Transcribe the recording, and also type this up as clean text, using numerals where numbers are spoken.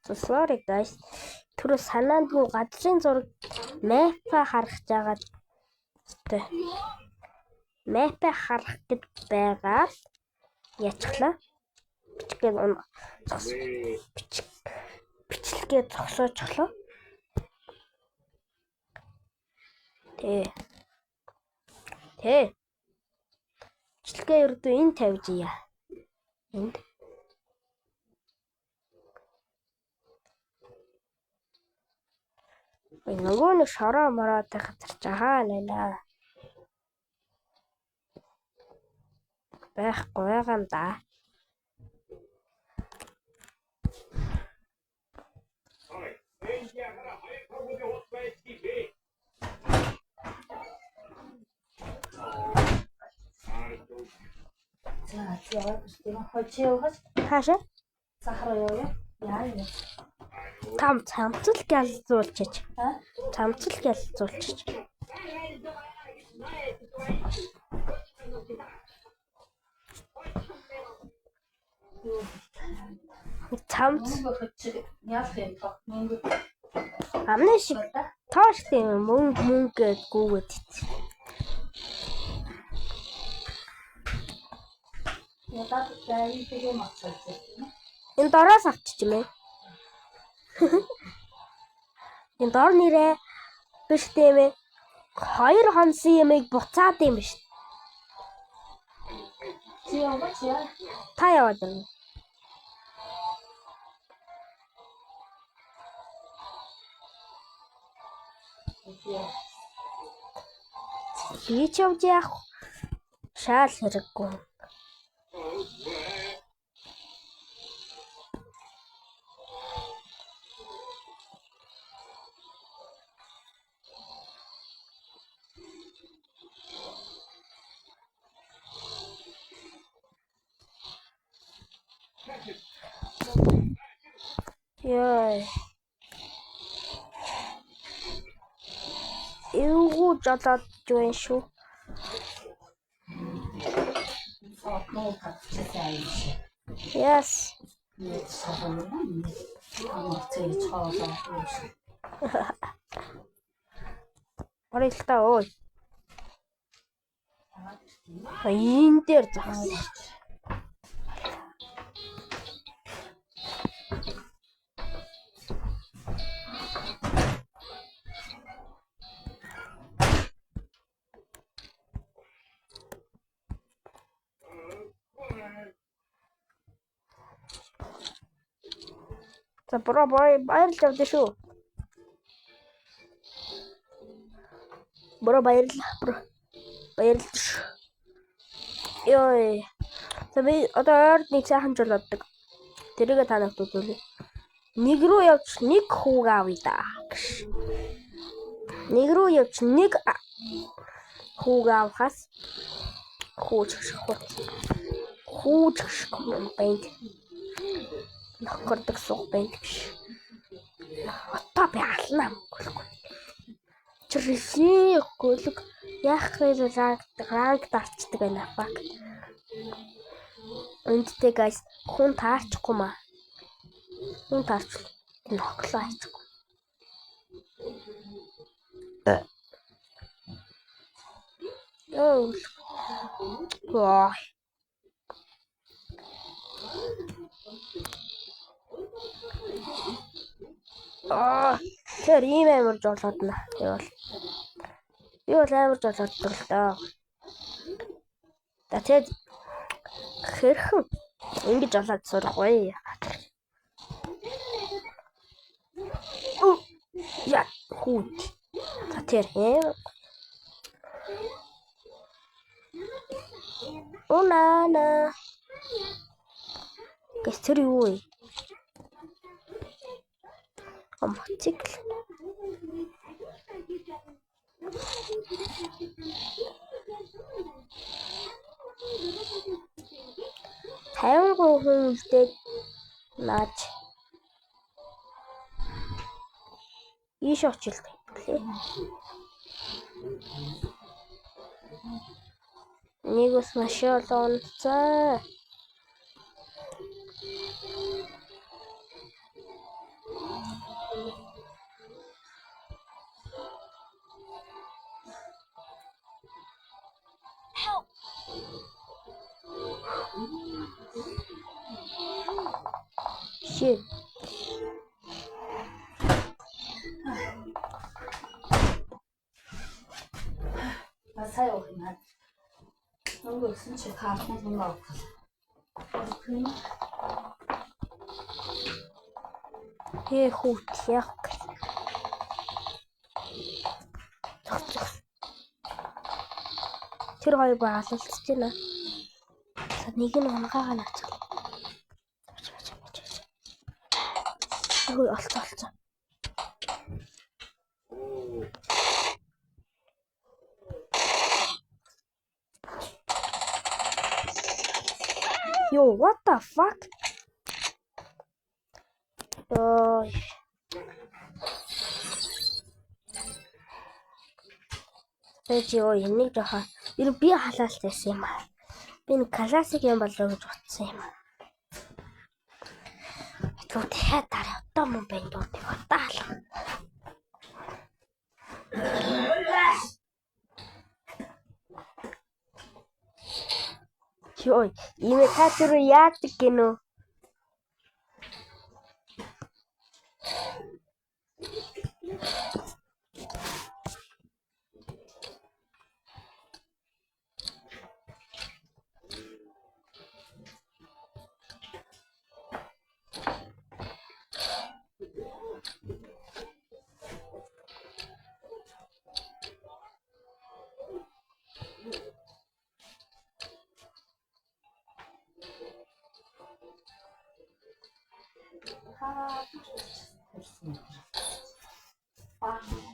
Sorry guys. Түрүү санаандгүй газрын зураг map-а харах жагаад тэ. Map-а харах гэд байгаа л яачихлаа. Бичгээ бичлэгээ зогсоожхлоо. Тэ. Тэ. Бичлэгээ ердөө энэ тавьж ия. Энд. Нөгөө нэг шороо мороотой газар чахаа лайла. Байхгүй байгаа юм да. За яваад ирсэн. Хожи явах. Хаашаа? Сахар руу явъя. Яа юм. Там цамцал гялзуулчих. Аа? Цамцал гялзуулчих. Цамц Мөнгө хожиг яах юм бэ? Мөнгө амны шиг тоош тийм мөнгө мөнгө гэд гүгээд ит. ядаад дайвтайг мацалж байна. Энэ дороос авчиж юм ээ. Энэ дор нэрээ биш тийм ээ. Хоёр хонсон ямыг буцаад юм биш. Чи яваач яа? Та яваад байна. Би ч явж яах шаал хэрэггүй. Яй. Эвгүй жолоод байна шүү. Сотноо татчихсан юм шиг. Yes. Нэг сорно. Амар цэй цоолоо юм шиг. Орой л та өө. Яваад ирсэн. Энэ дээр зогссон. За бро бай баярлалаа явдаа шүү. Бро баярлалаа бро. Баярлалаа шүү. Йой. За би одоо ойрд нэг сайхан жол оддог. Тэрийгэ та нарт үзүүлье. Нэг рүү явж нэг хүүг авъя да. Гэж. Нэг рүү явж нэг хүүг авахаас хүүч гэх хүүч гэх юм байна. Нохордог суух байна гэж. Одоо би алнаа мөнгөлгүй. Чирсэн гөлөг яах вэ ранг ранг дарчдаг байна факт. Эндтэй guys хүн таарчихгүй маа. Хүн таарч энэ хохлоо хайчихгүй. Йоо. Ваа. Аа, тэр ийм амар жолоодно. Явал. Би бол амар жолооддаг л доо. За тэгээд хэрхэн ингэж жолоод сурах вэ? Я хүүт. За тэр Унана. Гэс тэр юу вэ? Мотоцикл. Тавингуй хүн үлдээд нааж ийш очилт лээ. Нэг ус маш олон унцаа. Shit. Ба сая уух юм аа. Мөнгө өгсөн чи картны мөнгө авах. Тийм. Хээ хүүт яах вэ? Зогс зогс. Тэр хоёр бүр алалцж байна. За нэг нь унгаагаа наачих. Бач бач бач бач. Хөөе олцоо олцоо. Yo, what the fuck? Йой. Тэгэж ёо энийг жоохон ер нь би халаалт байсан юм аа. Би нэг классик юм болоо гэж бодсон юм аа. Түр дахиад дараа одоо мөн байна дуу тэг одоо халах. Йой, имэ та түр яадаг гинөө? Хаа. Төрсөн. Аа.